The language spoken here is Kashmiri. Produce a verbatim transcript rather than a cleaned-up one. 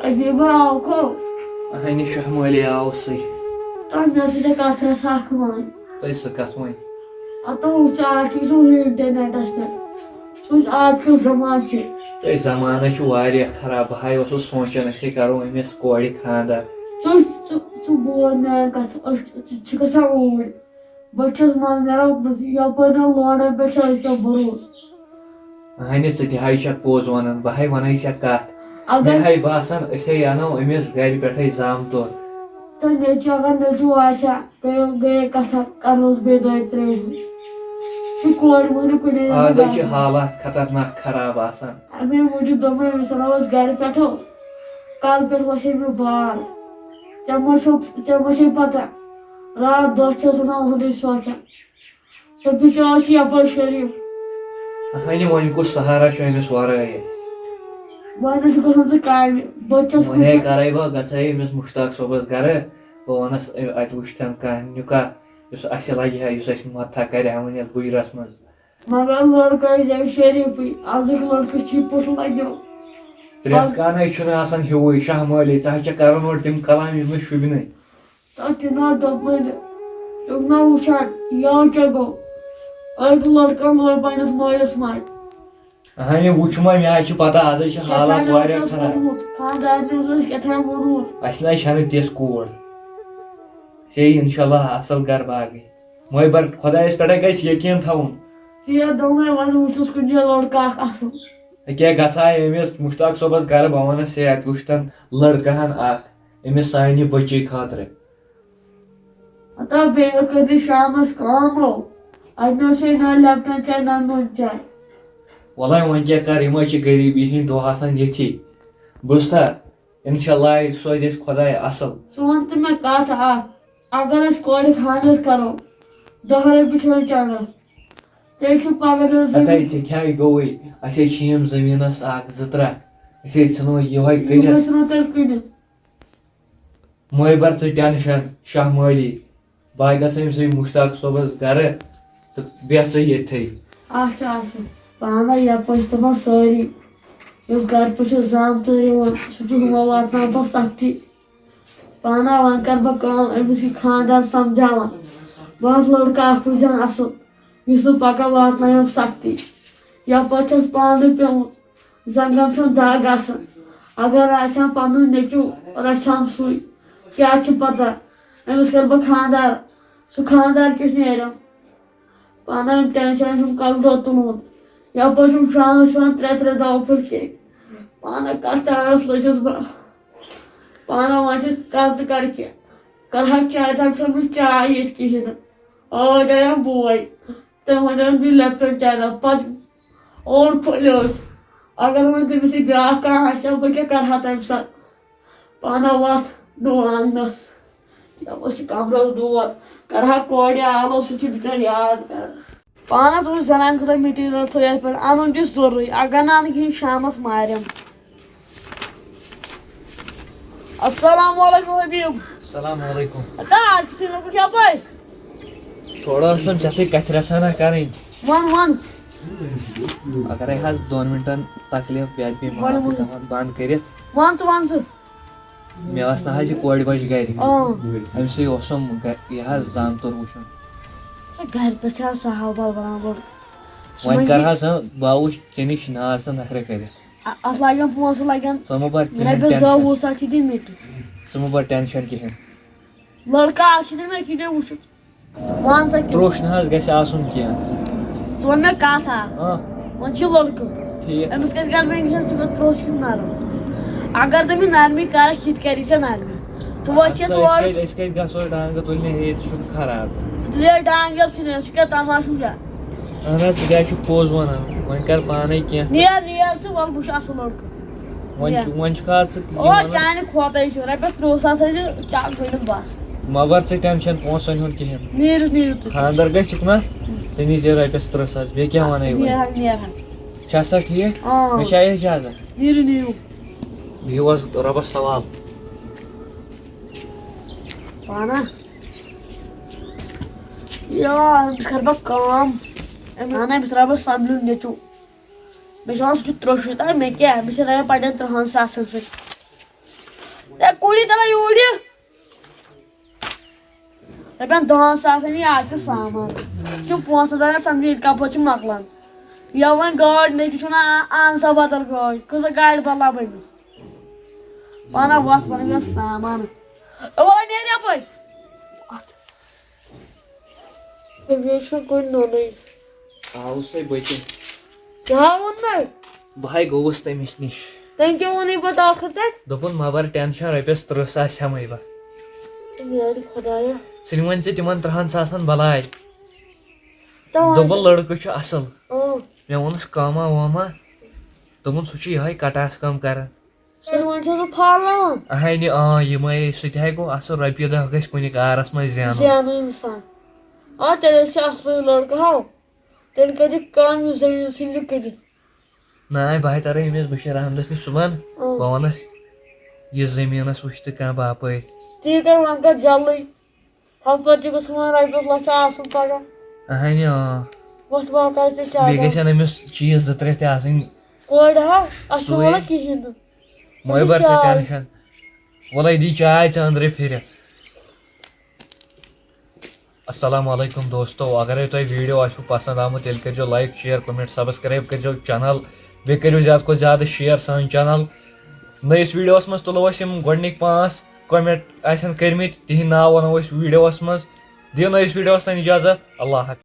ابھی بہٕ آوکھو۔ اہنہِ شاہ مٲلی آو سُے۔ تۄہہِ مےٚ سۭتۍ کتھ رژھا اکھ وَنٕنۍ۔ تۄہہِ سۄ کتھ وۄنۍ؟ ہتو وٕچھ، آز چھُ سُہ انٹرنیٹس پٮ۪ٹھ۔ سُہ وٕچھ آز کیُتھ زمانہٕ چھُ۔ تۄہہِ زمانہٕ چھُ واریاہ خراب۔ بہٕ ہاے اوسُس سونٛچان أسۍ ہے کرو أمِس کورِ خانٛدر۔ ژٕ وٕچھ، ژٕ، ژٕ بوز میٲنۍ کتھ، أسۍ چھِ، ژٕ چھِ گژھان اوٗرۍ۔ بہٕ چھَس منٛز نیران، بہٕ چھَس یَپٲرۍ نہٕ لونَن پٮ۪ٹھ چھُ أزکٮ۪ن بروسہٕ۔ اہنہِ، ژٕ تہِ ہاے چھَکھ پوٚز وَنان، بہٕ ہاے وَنَے ژےٚ کَتھ۔ اگر مےٚ ہاے باسان، أسۍ ہے اَنو أمِس گَرِ پٮ۪ٹھَے زامتُر۔ تہٕ نیٚچوٗ، اگر نیٚچوٗ آسہِ ہا، گٔیو، گٔیے کَتھا، کَرہوس بیٚیہِ دۄیہِ ترٛیٚیہِ وُہٕرۍ۔ چھُ کورِ مۄہنیو کُنے زوٚن آزَے چھِ باسان۔ حالات خطرناک خراب آسان۔ اَمے موٗجوٗب دوٚپمَے أمِس اَنو أسۍ گَرِ پٮ۪ٹھو، کَلہٕ پٮ۪ٹھ وَسے مےٚ بار۔ ژےٚ ما چھو، ژےٚ ما چھے پَتہ، راتھ دۄہ چھَس آسان اُہُنٛدُے سونٛچان۔ سُہ بِچور چھُ یَپٲرۍ شریٖف۔ اہنہِ، وۄنۍ کُس سہارا چھُ أمِس وَرٲے اَسہِ؟ وۄنۍ چھُ گژھان سُہ کامہِ۔ بہٕ تہِ چھَس وۄنۍ ہے خوش۔ کَرَے بہٕ، گژھَے أمِس مُشتاق صٲبَس گَرٕ۔ بہٕ وَنَس، اَ-، اَتہِ وٕچھتَن کانٛہہ نیُکا، یُس اَسہِ لَگہِ ہا، یُس اَسہِ مَدتھا کَرِ ہا وۄنۍ یَتھ بُجرَس منٛز۔ مگر لٔڑکَے چھِ شریٖفٕے، آزٕکۍ لٔڑکہٕ چھی پُٹھ لَگیو۔ پرٛٮ۪تھ کانٛہہ چھُنہٕ آسان ہیوٗوٕے، شاہ مٲلی، ژٕ حظ چھَکھ کَران اورٕ تِم کلام، یِم نہٕ شوٗبنٕے۔ تَتھ چھِ ناو دوٚپمَے نہٕ۔ تِم نہ وٕچھان، یَوٕ کیٛاہ گوٚو؟ أکۍ لٔڑکَن لوگ پنٛنِس مٲلِس ماجہِ۔ اہنہِ، وٕچھ ما، مےٚ حظ چھِ پَتہ، آزَے چھِ حالات واریاہ خراب۔ خانٛدارنہِ اوس اَسہِ کیٛاہ تام ووٚنمُت۔ اَسہِ نہ حظ چھَنہٕ تِژھ کوٗر۔ ژےٚ یی اِنشاء اللہ اَصٕل گَرٕ باگٕے۔ مۄہبر، خۄدایَس پٮ۪ٹھَے گژھِ یقیٖن تھاوُن۔ ژےٚ یَتھ دوٚپمَے، وۄنۍ وٕچھُس کُنہِ جایہِ لٔڑکہٕ اَکھ اَصٕل۔ أکیٛاہ گژھٕ ہا أمِس مُشتاق صٲبَس گَرٕ، بہٕ وَنَس ہے، اَتہِ وٕچھتَن لٔڑکہٕ ہَن اَکھ أمِس سانہِ بٔچی خٲطرٕ۔ ہتا بیٚیہِ کٔرۍ زِ شامَس کٲم ہو۔ اَتہِ نہ حظ چھے نہ لیپٹن چاے نہ نُن چاے۔ وَلہٕ وۄنۍ کیٛاہ کَرٕ، یِم حظ چھِ غریٖبی ہِنٛدۍ دۄہ آسان ییٚتھی۔ بوٗزتھا، اِنشاء اللہ سوزِ اَسہِ خۄداے اَصٕل۔ ژٕ وَن تہٕ مےٚ کَتھ اَکھ، اگر أسۍ کورِ خانٛدر کَرو، دَہ رۄپیہِ چھِ وۄنۍ چَنٛدَس، تیٚلہِ چھُ پَگاہ نہٕ حظ ہَتَے ژےٚ کیٛاہ گوٚوُے؟ اَسہِ ہے چھِ یِم زٔمیٖنَس اَکھ زٕ ترٛکھ، أسۍ ہے ژھٕنو یِہوٚے یِم کٕنِتھ۔ گژھِ نہٕ تیٚلہِ کٕنِتھ۔ مہٕ ہے بَر ژٕ ٹٮ۪نشَن، شاہ مٲلی۔ بہٕ گژھٕ أمۍ سٕے مُشتاق صٲبَس گَرٕ تہٕ بیٚہہ ژٕ ییٚتھٕے۔ اچھا، اچھا۔ پانَے یَپٲرۍ چھِ دَپان سٲری، یُس گَرٕ پٮ۪ٹھ چھُ زامتُر یِوان، سُہ چھُ ہُمَن واتناوان پَتہٕ سَختی۔ پانَے وۄنۍ کَرٕ بہٕ کٲم، أمِس یہِ خانٛدار سَمجھاوان۔ بہٕ آسہٕ لٔڑکہٕ اَکھ وٕچھان اَصٕل، یُس نہٕ پَگاہ واتنایَم سَختی۔ یَپٲرۍ چھَس پانَے پیوٚمُت۔ زنٛگن چھُم دَگ آسان۔ اگر آسہِ ہا پنُن نیٚچوٗ رچھان سُے، کیٛاہ چھُ پتہ؟ أمِس کَرٕ بہٕ خانٛدار، سُہ خانٛدار کیُتھ نیرِ؟ پانہٕ أمۍ ٹٮ۪نشن چھُم کَلہٕ دود تُلمُت۔ یَپٲرۍ چھُم شامَس پٮ۪وان ترٛےٚ ترٛےٚ دَو پھٔلۍ کھیٚنۍ۔ پانہٕ کَتھ ٹایمَس لٔجِس بہٕ۔ پانہٕ وۄنۍ چھِ کَتھ تہٕ کَرٕ کیٛاہ؟ کَرٕ ہا چاے، تَمہِ ساتہٕ نہٕ چاے ییٚتہِ کِہیٖنۍ نہٕ۔ ٲدۍ آیَم بوے۔ تٔمۍ وَنیو مےٚ لیپٹن چاے رَس۔ پَتہٕ اوٚڑ پھٔلۍ ٲس۔ اگر وۄنۍ تٔمِس سۭتۍ بیٛاکھ کانٛہہ آسہِ ہا، بہٕ کیٛاہ کَرٕ ہا تَمہِ ساتہٕ؟ پانہ وَتھ ڈوٗن آنٛگنَس۔ یَپٲرۍ چھِ کَمرَس ڈور۔ کَرٕ ہا کورِ آلو، سُہ چھُ بِچٲرۍ یاد کَران۔ پانَس اوس زَنان خٲطرٕ مٹیٖریَل تھٲیِتھ پٮ۪ٹھ، اَنُن چھُ ضروٗری۔ اگر نہٕ اَنہٕ کِہیٖنۍ، شامَس مارٮ۪م۔ السلام علیکم حبیب۔ السلام علیکم۔ ادا، آز کِتھ کٔنۍ لوٚگُکھ یَپٲرۍ؟ تھوڑا ٲسٕم ژےٚ سۭتۍ کَتھِ رَژھا نہ کَرٕنۍ۔ وَن، وَن۔ اَگرَے حظ دۄن مِنٹَن تکلیٖف پیٚیہِ، پیٚیہِ وَن، معافی وَن۔ تھاوان بنٛد کٔرِتھ۔ وَن ژٕ، وَن ژٕ۔ مےٚ ٲس نہ حظ یہِ کورِ بَچہِ گَرِ۔ اۭں۔ أمۍ سٕے اوسُم گَ-، یہِ حظ زامتُر وٕچھُن۔ ہے، گَرِ پٮ۪ٹھ چھِ آز سہل پَہَل بَنان گۄڈٕ۔ وۄنۍ کَر حظ، بہٕ آوُس ژےٚ نِش ناز تہٕ نَکھرٕ کٔرِتھ۔ اَ-، اَتھ لَگن پونٛسہٕ لَگن۔ ژٕ مہٕ بَر کِہیٖنۍ رۄپیَس دَہ ٹٮ۪نشَن۔ وُہ ساس چھِ دِنۍ مےٚ تہِ۔ ژٕ مہٕ بَر ٹٮ۪نشَن کِہیٖنۍ۔ لٔڑکہٕ اَکھ چھِ دِنۍ مےٚ أکِس جایہِ وٕچھُن۔ وَن سا کیٛاہ؟ ترٛوٚش نہ حظ گژھِ آسُن کینٛہہ۔ ژٕ وَن مےٚ کَتھ اَکھ۔ آ۔ وۄنۍ چھِ لٔڑکہٕ۔ ٹھیٖک۔ أمِس کَتہِ کَرٕ بہٕ اِنجَکشَن، ژٕ کَتھ ترٛوٚش کِنہٕ نَرٕم؟ اگر تہٕ مےٚ نَرمی کَرَکھ، یہِ تہِ کَرِ ژےٚ نَرمی۔ ژٕ وٕچھ اَدٕ یَتھ سا أسۍ اورٕ۔ کَتہِ، أسۍ کَتہِ گژھو ٹانٛگہٕ تُلنہِ؟ ہے، ییٚتہِ چھُنہٕ خراب۔ ژٕ تُلے ٹانٛگہٕ یَپھ ژھٕنِتھ، ژٕ کیٛاہ تماشہٕ وٕچھان؟ اَہَن حظ، ژٕ کیٛاہ چھُکھ پوٚز وَنان؟ وۄنۍ کَر پانَے کینٛہہ۔ نیر، نیر ژٕ، وَلہٕ بہٕ چھُس اَصٕل لٔڑکہٕ۔ وۄنۍ نیر۔ چھُ، وۄنۍ چھُکھ آز ژٕ یہِ او، وَنان۔ چانہِ کھۄتَے چھُ، رۄپیَس ترٛوٚو ساس حظ چھِ چَک بٔنِم بَس۔ مہ بَر ژٕ ٹٮ۪نشَن پونٛسَن ہُنٛد کِہیٖنۍ۔ نیٖرِو، نیٖرِو تُہۍ۔ خانٛدَر گژھِ نا، ژٕ نی زِ رۄپیَس تٕرٛہ ساس، بیٚیہِ کیٛاہ وَنَے وۄنۍ؟ نیر حظ، نیر حظ۔ چھا سا ٹھیٖک؟ آ۔ مےٚ چھا اجازت؟ نیٖرِو، نیٖرِو۔ بِہِو حظ رۄبَس حوال۔ پانہ۔ یا، أمِس کَرٕ بہٕ کٲم۔ أمِس اَنہٕ أمِس رۄبَس سَمبلُن نیٚچوٗ۔ مےٚ چھُ وَنان سُہ چھُ ترٛوٚشُے، تہٕ مےٚ کیٛاہ؟ مےٚ چھِ رۄپیہِ پنٛنٮ۪ن تٕرٛہَن ساسَن سۭتۍ۔ اے کُڑی تَلہ یوٗرۍ یہِ۔ دَپان دَہَن ساسَن یی، آز چھِ سامان۔ یہِ چھُ پونٛسہٕ دَران سَمجھِ، ییٚتہِ کَپٲرۍ چھِ مۄکلان۔ یا وۄنۍ گٲڑۍ، مےٚ کیٛاہ چھُ وَنان، آ-، اَن سا بَدَل گٲڑۍ۔ کۭژاہ گاڑِ بَدلاو بہٕ أمِس؟ وَنان وَتھ، وَنان یَتھ سامان۔ اے وَلہٕ نیرِ یَپٲرۍ۔ اَتھ۔ تٔمۍ حظ چھُنہٕ کُنہِ نوٚنُے۔ آوُس ہے بہٕ تہِ۔ کیٛاہ ووٚن مےٚ؟ بہٕ ہاے گوٚوُس تٔمِس نِش۔ تٔمۍ کیٛاہ ووٚنُے پَتہٕ ٲخٕر تَتہِ؟ دوٚپُن، "مہ بَر ٹٮ۪نشَن، رۄپیَس تٕرٛہ ساس ہٮ۪مَے بہٕ۔" میٛانہِ خۄدایا۔ ژٕ نِوَن ژٕ تِمَن تٕرٛہَن ساسَن بَلاے۔ تَوَے۔ دوٚپُن، "لٔڑکہٕ چھُ اَصٕل۔" اۭں۔ مےٚ ووٚنُس، "کٲمہ وٲمہ؟" دوٚپُن، "سُہ چھُ یِہوٚے کَٹاس کٲم کَران۔" سُہ وۄنۍ چھُ سُہ پھالاوان۔ اہنہِ، آ، یِمے سُہ تہِ ہیٚکو اَصٕل رۄپیہِ دَہ گٔژھۍ کُنہِ کارَس منٛز زینُن۔ زینُن اِنسان۔ آ، تیٚلہِ ٲسۍ اَصٕل لٔڑکہٕ ہاو۔ تیٚلہِ کٔرِو کٲم، یہِ زٔمیٖن ژھٕنِو کٔڑِتھ۔ نہ، بہٕ ہاے تَرٕ أمِس بشیٖر احمدَس نِش صُبحن۔ اۭں۔ بہٕ وَنَس، یہِ زٔمیٖنَس وٕچھ تہٕ کانٛہہ باپٲرۍ۔ تی کَر وۄنۍ کَر جلدی۔ ہَتہٕ پٲٹھۍ تہِ گوٚژھ وۄنۍ رۄپیَس لَچھ آسُن پَگاہ۔ اہنہِ، آ۔ وۄتھ وۄنۍ کَر ژےٚ چاے بیٚیہِ دام۔ گژھن أمِس چیٖز زٕ ترٛےٚ تہِ آسٕنۍ۔ کورِ ہا، اَسہِ چھُنہٕ سُے۔ وَلہٕ کِہیٖنۍ نہٕ۔ مہٕ أسۍ بَر ژٕ چاے۔ ٹٮ۪نشَن۔ وَلَے دی چاے ژٕ أنٛدرَے پھِرِتھ۔ السلام علیکم دوستو، اگرے تۄہہِ video آسِوٕ پسنٛد آمُت، تیٚلہِ کٔرۍزیو like، share، comment، subscribe کٔرۍزیو channel، بیٚیہِ کٔرِو زیادٕ کھۄتہٕ زیادٕ share سٲنۍ channel۔ نٔیِس videoس منٛز تُلو أسۍ یِم گۄڈٕنِکۍ پانٛژھ comment آسن کٔرمٕتۍ، تِہِنٛدۍ ناو وَنو أسۍ videoس منٛز۔ دِیِو نٔیِس videoس تام اجازت، اللہ حافظ۔